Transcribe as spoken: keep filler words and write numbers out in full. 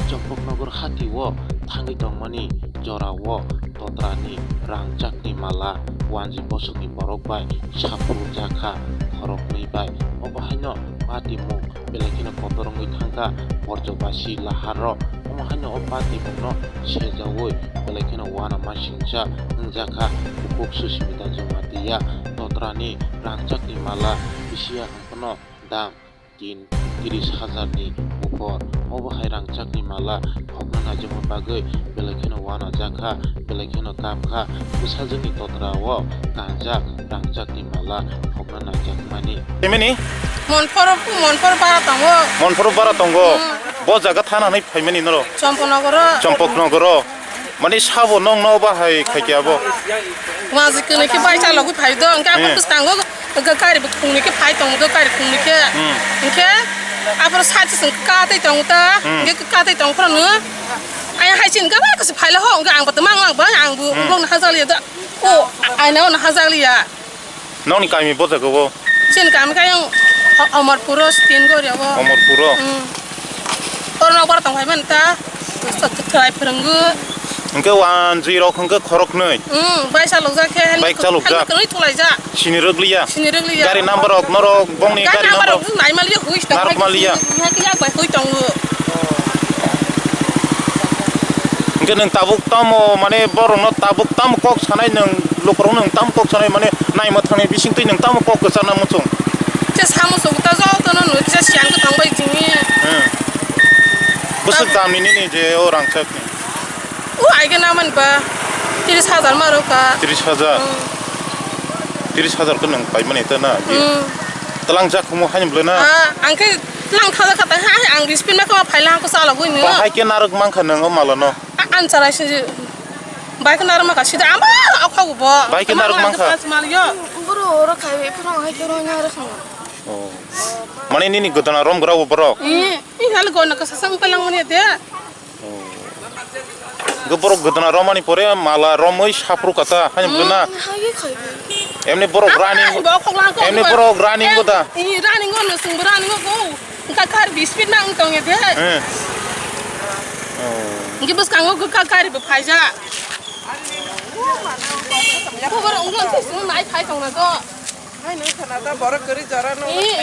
Chompoknogor hati o thangwi tongmani jora o totra ni rangchak ni mala wanji bosok ni borok bai saphuru jakha khorok nwi bai. Obo haino pati mung belai kheno kotor wngwi thangkha Borjobasi lahar rok. Omo haino o pati mung no sejaui belai kheno uanama singcha wngjakha. Bukhuk Susmita Jamatia totra ni rangchak ni mala bisi ya hwnkheno dam tin tiris hajar ni upor. Obo hai rangchak ni mala phokna naijakma bagwi belai kheno uanajakha, belai kheno kapkha. Bwsajwk ni totra o kanjak rangchak ni mala phokna naijakmani. Emini? Monphoro, Monphoro bara tongo. Monphoro bara tongo. Hmm. Bo jaga thana hinwi phaimani norok? Chompoknogoro. Chompoknogoro. Mani sabo nong no bahai khaikhe abo? Waji kwnwi khe bai chalogwi phai do, hwnkhe abo bwskango gari bo khungni khe phai tongo do, gari khungni khe. Hmm. Hwnkhe aphuru side se chwng ka tei tongo ta, hmm, hwnkhe ka tei tong phuru nw. Ai hai chini gana kasi phaila ho, hwnkhe ang bo tongma ang bo, ang bo, hmm, borok no hajakliya do. O, aina ono hajakliya. Nokni kami bo jaga o? Chini kami khe ayang O-, Omorpuro, Stingori abo. Omorpuro? Hmm. Oro nok bara tong phai mani ta. Sa-, sa-, sa-, phwrwngwi. Hwnkhe wanjwi rok hwnkhe khoroknwi? Hmm, bai chalokjak khe, bike chalokjak? Helmet kwrwi thulaijak. Sini rwgliya? Sini rwgliya. Gari number rok norok bongni gari number rok naimaliya, hui tong narwkmaliya? Hai khe yak bai hui tongo. Hwnkhe nwng tabuk tamo, mane, borokno tabuk tamo kok sanai nwng, lukurokno nwng tamo kok sanai, mane, naima thangni bisingtwi nwng tamo kok kwchana muchung? Khe samuchung ta jotono nwi kisa siyan kwthang bai jini. Hmm. Bwswk damni nini je o rangchakni? O aigena mani ba tiris hajar ma rwkha. Tiris hajar? Hmm. Tiris hajar khe nwng paimani ta na? Hmm. Twlang jak humo haini bwlai na? Ah, ang khe Lang thaja kha tang ha, ang bispin ma kama phaila hangko chalogwi nini. Bahai khe narwk mankha nwng o malano? A-, ang chara se bai khe narwk mankha sida ama okhago bo. Bai khe narwk mankha? Maliyo. Boro oro khai phano hai khe roi narwk kha. Oh. Mane nini gwdana romgra bo borok? Eh, i hal gona kasa sang palang mani de. Hwnkhe borok gwdana romani pore mala romwi saphuru kata, haino bwkhwna. Hmm, hai khe khai. Emni borok running, bo khoklang kok emni borok running go da. Eh, running go no, chwngbo running go. Hwnkhe kar bispit nang tong ya de. Eh. Oh. Hwnkhe bwskango gw ka gari bo phaija. Khobor wngkha, wngkha, wngkha, nai phai tong na do. Hai nung khana da borok kwrwi jora no. Eh.